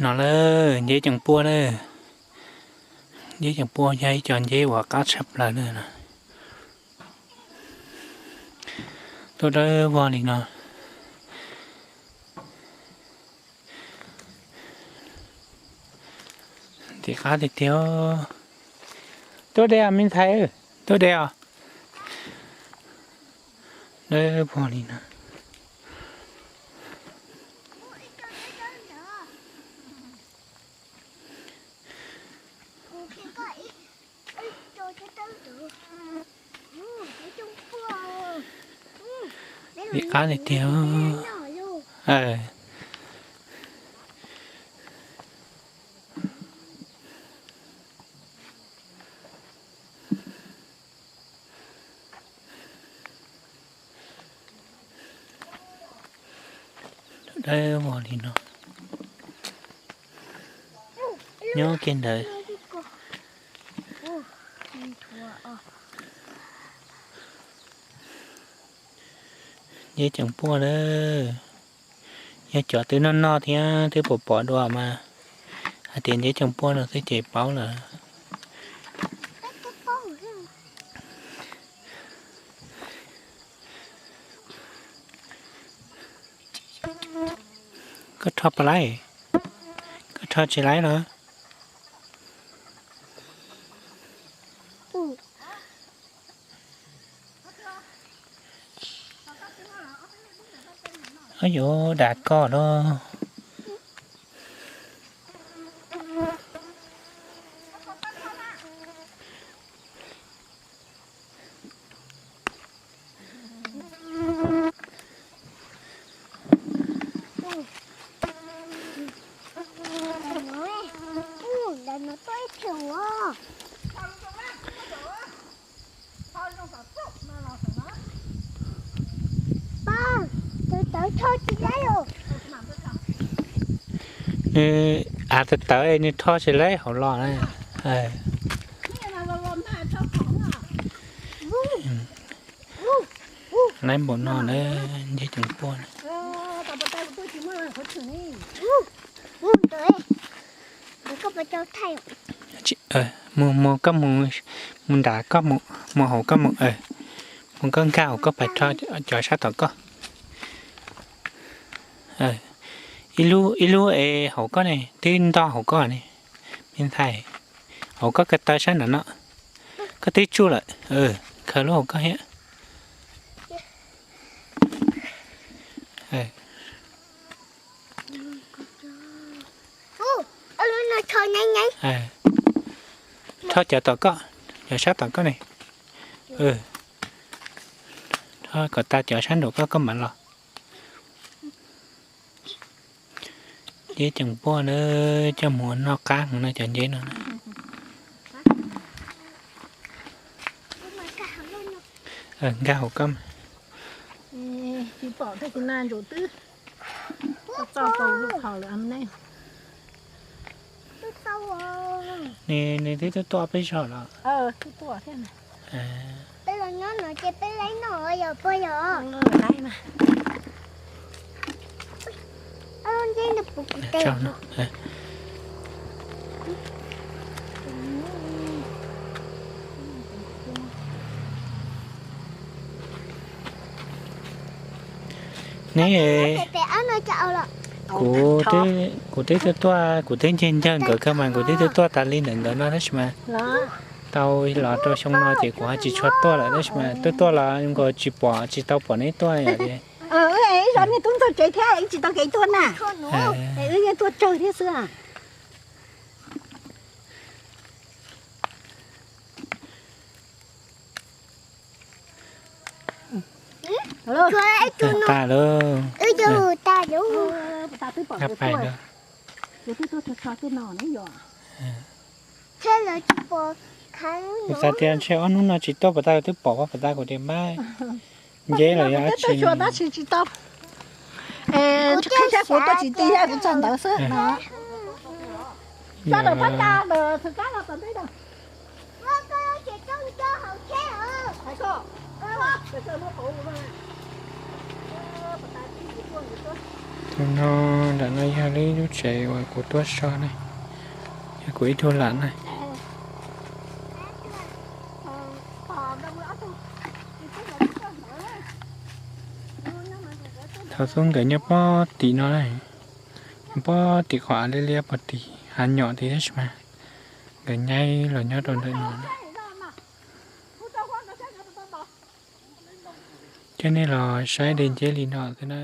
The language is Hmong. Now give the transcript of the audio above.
No lawm, nceb ceem puaj lawm. Nceb ceem puaj yog ib co nceb uas qab tshaj plaws na. Tuaj dawb vog li no. Ntxim qab tiag tiag. Tuaj de os me ntxhais, tuaj de os. Dawb vog li no. Ntxim qab tiag tiag. Dawb vog li no. Nyob kiag ntawd. Nceb ceem puaj lawm. Yog cov twb noj noj thiab twb pom pom dua mas hais tias nceb ceem puaj no xwb ces paub lawm. Koj rho puas laib? Koj rho tsis laib los? Yuav dam koj los. Nws, a, tawv tawv nws rho tsis laib hauv los na. Laib npaum no na, nceb ceem puaj na. Mus, mus koj mus, mus nram koj mus, mus hauv koj mus, mus koj nkag hauv koj pais rho cov sab tom koj. Ib lub, ib lub es hauv koj ne, twb ntog hauv koj ne, me ntxhais, hauv koj ko taw sab nram no, koj twb tsuj lawm, khaws lub hauv koj thiab. Rho cov tom koj, cov sab tom koj ne. Rho kom tas cov sab nraum koj koj mam los. Nceb ceem puaj na, coj mus noj qab heev no cov nceb no. Nkag hauv koj. Tsis pom thiaj tsis na ntsum twb tau tau lub qhov lawm ne. Nws, nws twb tuaj tuaj peb zaug los. Twb tuaj thiab. Peb los nyob no ces peb laib noj yog puas yog? Nceb no puas kuv teb no. Neb, kuv, kuv twb tuaj tuaj, kuv twb ncig ncawg nkawd kawg mas kuv twb tuaj tuaj tas li ntawm nkawd no tab sis mas tau los rau xyoo no ces kuv ho tsis tshua tuaj lawm tab sis mas tuaj tuaj los nkaus tsis pom, tsis tau pom neb tuaj yom. Ib zaug niag tub ntxawg tsev thiab ib tsis tau kev tuaj na. Wb yeej tuaj tsawg thiab xwb. Tas lawm. Kuv xav tias ntshe ob hnub no tsis tuaj puas tas twb pom, puas tas kuv tias npab nceb los yog dab tsi. Tab sis tsis tau. Kuv thiaj xav kuv tuaj tsis ti thiab kuv txog ntawd xwb no. Sab lawm pab tas lawm, txhawv kab los tom ntej na. Tus no, nram no yog lub tsev uas kuv tuaj so ne, yog kuv ib tug lam na. Thaum xub nkawd nyob pob tim no, nyob pob tim qhov av liab liab pom tim hav nyom tid tab sis mas nkawd nyaib los nyob rau ntawm no. Coj nej los saib de nceb li no xwb na.